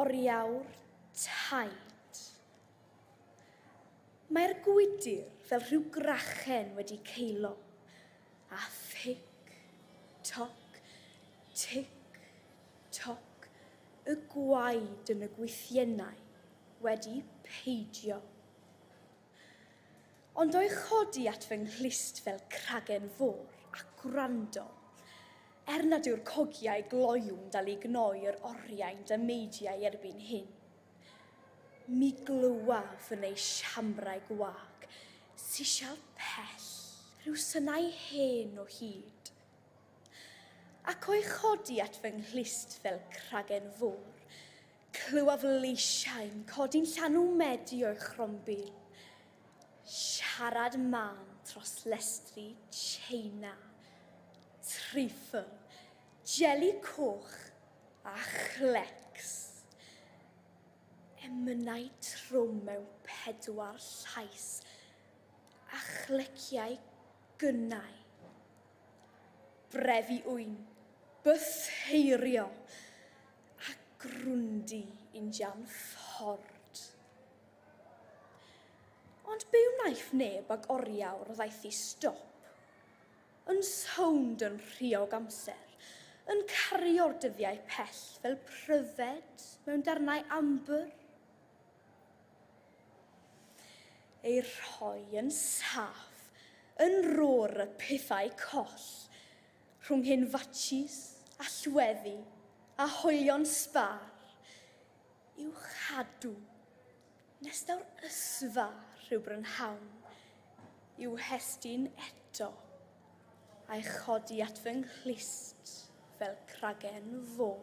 Oriawr taid. Mae'r gwydr fel rhyw grachen wedi ceulo, a thic, toc, tic, toc, y gwaed yn y gwythiennau wedi peidio. Ond o'i chodi at fy nghlust fel cragen fôr a gwrando, er nad yw'r cogiau gloyw'n dal i gnoi yr oriau'n dameidiau erbyn hyn, mi glywaf yn ei siambrau gwag sisial pell rhyw synau hen o hyd. Ac o'i chodi at fy nghlust fel cragen fôr, Clywaf leisiau'n codi'n llanw medi o'i chrombil. Siarad mân tros lestri Tsieina, treiffl, jeli coch a chlecs. Emynau trwm mewn pedwar llais a chleciau gynnau. Brefu ŵyn, bytheirio, a grwndi injan Ford. Ond be wnaiff neb ag oriawr ddaeth i stop, yn sownd yn rhiog amser, yn cario'r dyddiau pell fel pryfed mewn darnau ambr? Ei rhoi yn saff yn rôr y pethau coll, rhwng hen fatshis, allweddi a hoelion sbâr, i'w chadw nes daw'r ysfa rhyw brynhawn i'w hestyn eto a'i chodi at fy nghlust fel cragen fôr.